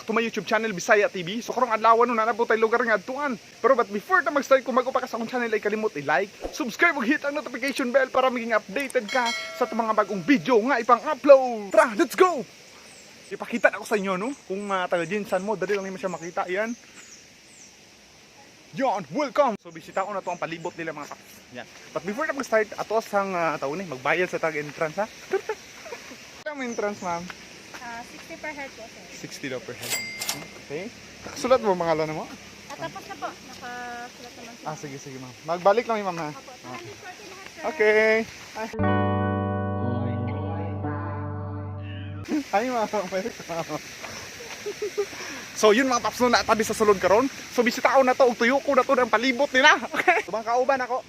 to my YouTube channel Bisaya TV. So karong adlaw no na po tayo lugar nga adtuan. Pero but before ta mag-start, kung bago pa ka sa akong channel ay kalimot i-like, subscribe ug hit ang notification bell para maging updated ka sa atong mga bagong video nga ipang-upload. Tara, let's go. Ipakita na ako sa inyo no, kung taga Jinsan mo, dali lang naman siya makita yan. Yan, welcome! So bisita ko na to ang palibot nila mga kaps. Yan. But before na mag-start, ato sang taon eh, magbayad sa tag entrance ha. Kamo entrance, ma'am? Ah, 60 per head po, sir. 60 daw per head. Okay. Sulat mo mga mo? At tapos na po. Nakasulat naman sir. Ah, sige, sige ma'am. Magbalik lang yung ma'am ha. Opo, 240 lahat, sir. Okay. Ay. Ay, ma'am. Welcome. So yun mga paps no, natabi sa sulod karon. So bisitaon na to og tuyo ko na to ng palibot nila. Okay. So mga kauban ako.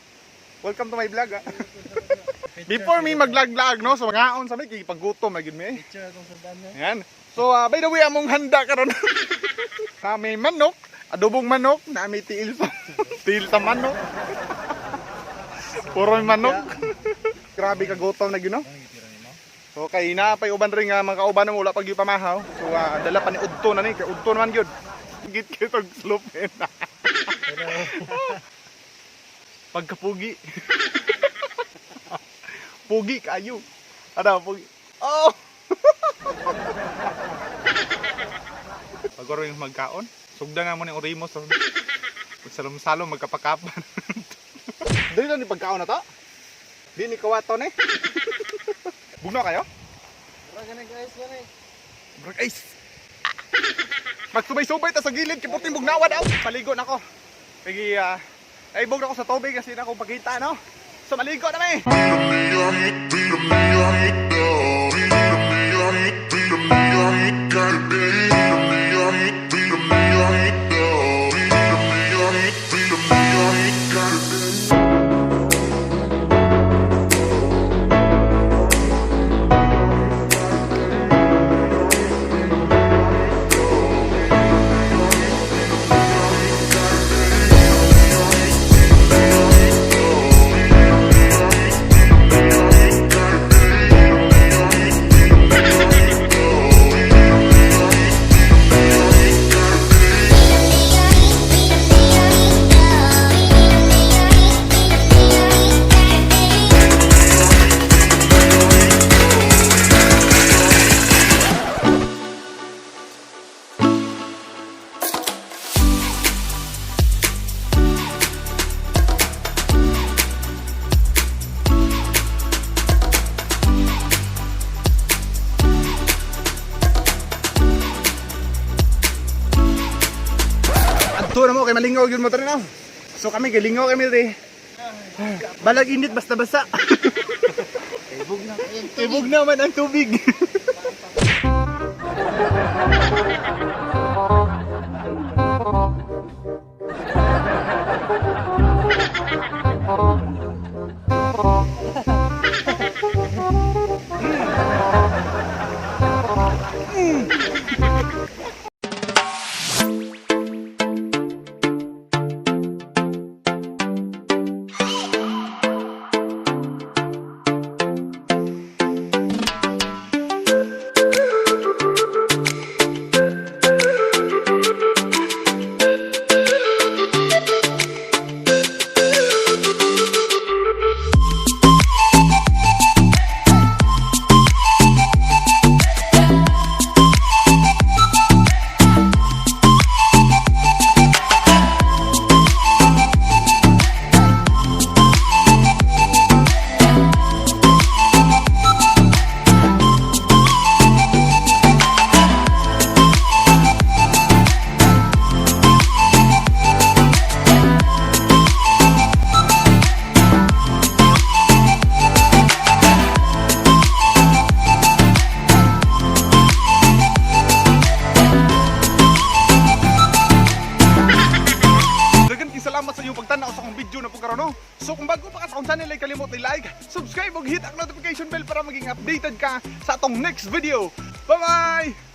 Welcome to my vlog. Ah. Before me maglaglag no, so mangaon sa may kay paggutom na gid mi. Picture akong sundan niya. Ayan. So by the way, among handa karon. Na may manok, adobong manok, na may tiil sa tiil sa manok. Puro may manok. Grabe ka gutom na gyud no. Ano gitira nimo? So kay na pay uban rin nga mga kauban mo wala pag pamahaw. So dala pa ni udto na ni kay udto naman gyud. Git kay tog slupin. Pagkapugi. Pugi kayo. Ano, pugi. Oh! Pagoro yung magkaon. Sugda nga mo ni Orimo sa salom-salom magkapakapan. Dili lang ni pagkaon na to. Di ni kawaton eh. Bugno kayo? Tara gani guys, gani. Brag ice. Magsubay-subay ta sa gilid kay puting bugnawa daw. Paligo na ko. Kay ay bug na ko sa tubig kasi na ako pagkita no. So maligo na may. Adto na mo kay malingaw gyud mo tara na. So kami kay lingaw kami diri. Balag init basta basa. Ibog na kayo. Tibog naman ang tubig. Dagan kay salamat sa inyong pagtanaw sa akong video na po karon no. So kung bago pa ka sa akong channel ay kalimot i-like, subscribe ug hit ang notification bell para maging updated ka sa atong next video. Bye bye.